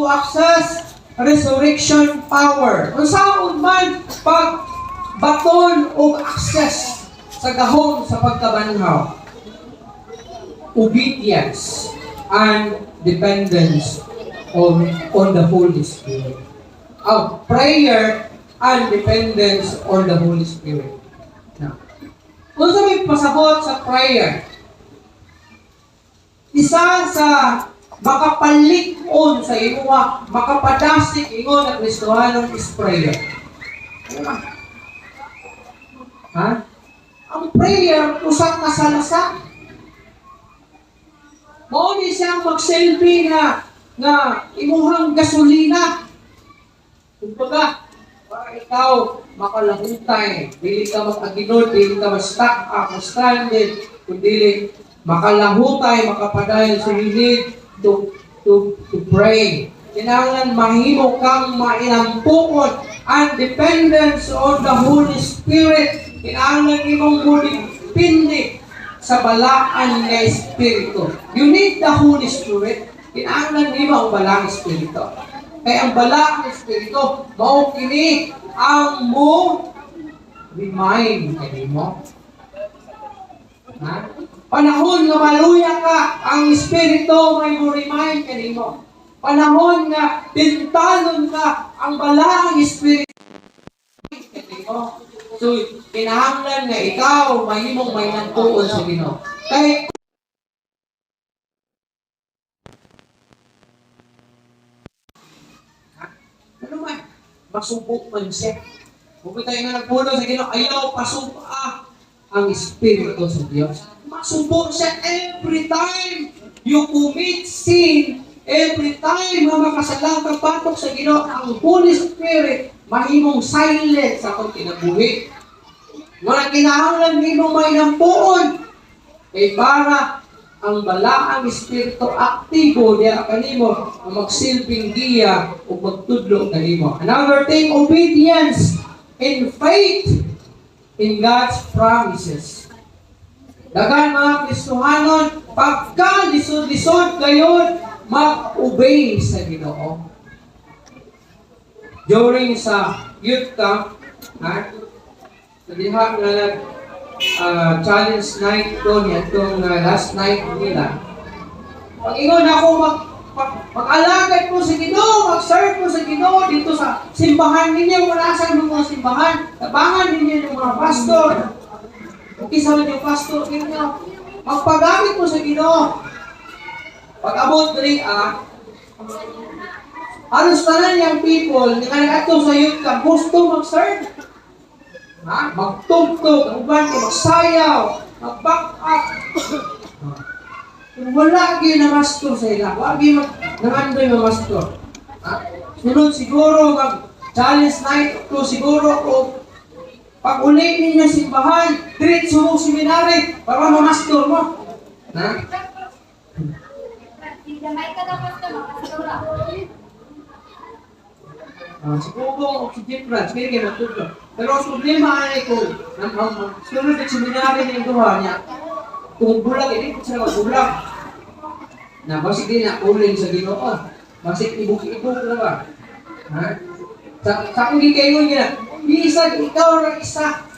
to access resurrection power? Unsaon man pag baton og access sa gahom sa pagkabanhaw? Obedience and dependence on the Holy Spirit. Our prayer and dependence on the Holy Spirit. Now, unsa may pasabot sa prayer? Isa sa makapalig-on sa imuha, makapadasig ingon na Kristohanon is prayer. Ano ba? Ha? Ang prayer, usa ka salasa. Mao ni siyang magsilbi nga nga imuhang gasolina. Kumbaga, para ikaw makalahutay, dili ka mag-aginod, dili ka ma-stuck up, ma-stranded, kung dili makalahutay, makapadayon. So you need to pray. Kinahanglan mahimo kang mainampuon and dependence on the Holy Spirit. Kinahanglan imong mudepende sa Balaan nga Espiritu. You need the Holy Spirit. Kinahanglan nimo ang Balaang Espiritu. Kay ang Balaang Espiritu, mao kini ang mo remind kanimo. Ha? Panahon nga maluya ka, ang Espiritu may mo remind kanimo. Panahon nga tintalon ka, ang Balaang Espiritu kanimo. So, kinahanglan nga ikaw mahimong may nagtuon sa Ginoo. Kay ano man, masubok man siya. Kung tayo nga nagpulo sa Ginoo, ayaw pasuba ang Espiritu sa Diyos. Masubo siya every time you commit sin, every time nga makasala ka batok sa Ginoo, ang Holy Spirit mahimong silent sa akong kinabuhi. Wala kinahanglan nimo may nampuon. Kay para ang Balaang Espiritu aktibo diya kanimo ang magsilbing giya o magtudlo kanimo. Another thing, obedience in faith in God's promises. Daghan mga Kristohanon, pagka lisod-lisod kayo, mag-obey sa Ginoo. During sa youth camp, ha? Sa diha nga nag challenge night ko niya itong last night nila. Pag ingon ako mag-alagad ko sa Ginoo, mag-serve ko sa Ginoo dito sa simbahan ninyo, wala sa mga simbahan, tabangan ninyo ng mga pastor. Okay sa yung pastor ninyo. Magpagamit ko sa Ginoo. Pag abot diri halos tanan yung people nga nag-adto sa youth camp gusto mag-serve. Ha? Magtugtog, ang uban kay magsayaw, mag-back up. Pero wala gyud na master sa ila. Wala gyud nangandoy nga master. Ha? Sunod siguro mag challenge night to siguro o pag uli ninyo simbahan, diretso mo seminary para ma-master mo. Ha? Jamaica daw pastor, makastura. Ah, si Bubong o si Jeffrance, kaya kayo matutulog. Pero ang problema ay kung sunod sa seminary ng duha niya, kung bulag, hindi ko sila magbulag. Na, basig din na uling sa Ginoo. Basig ibuk-ibuk na ba? Ha? Sa akong gikaingon niya, bisag ikaw ra isa.